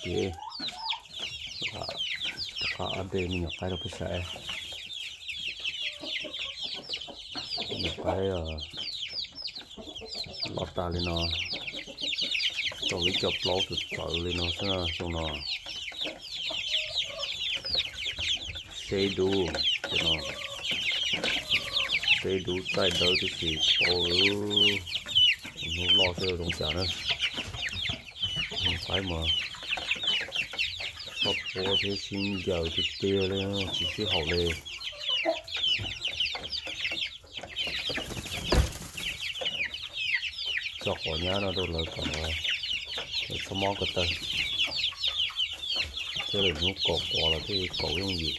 Ces rov qab update me nyuam qaib rau peb saib. Me nyuam qaib loj tas li no, tau ib co plaub txawv txawv li no xwb xyoo no. Seb dub, cov no seb dub txaij dawb tib si tsis paub, hnub loj seb zoo cas na. Qaib mas txhob puab thiab sib ncaws tiag tiag li, tsis sib haum li. Tso quav nyab no rau lawv kom lawv txhob mob ko taw, thiab lwm hnub kaum quav los thiaj kaum yooj yim.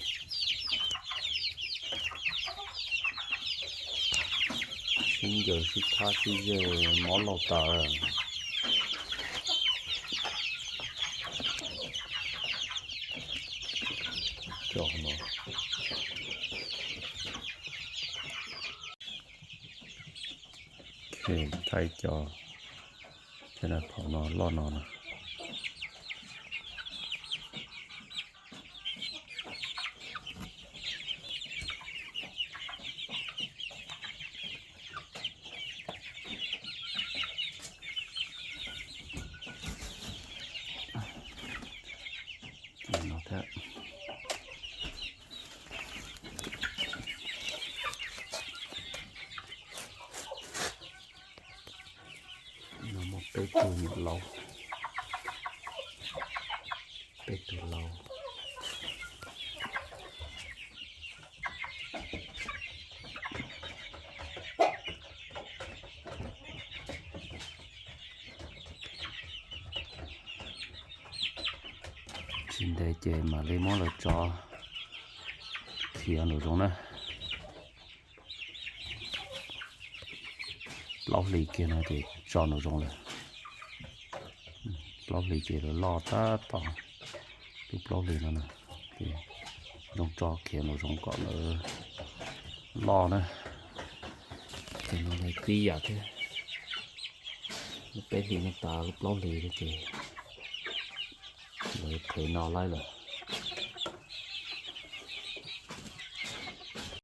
Sib ncaws sib thab sib zeg mob laug tas. Cov no, thaij cov, cov phom no loj no na. No muaj peb tug nyuam laub, peb tug laub. Tsis ntev ces mam li muab lawv tso khiav nraum zoov na. Plaub hlis kiag no ces tso nraum zoov lawm. Plaub hlis ces lawv loj tab tom, lub plaub hlis no na, ces zoo tso khiav nraum zoov kom lawv loj na. Ces no tib yam thiab, lub peb hlis no tas lub plaub hlis no ces lawv phev no laib lawm.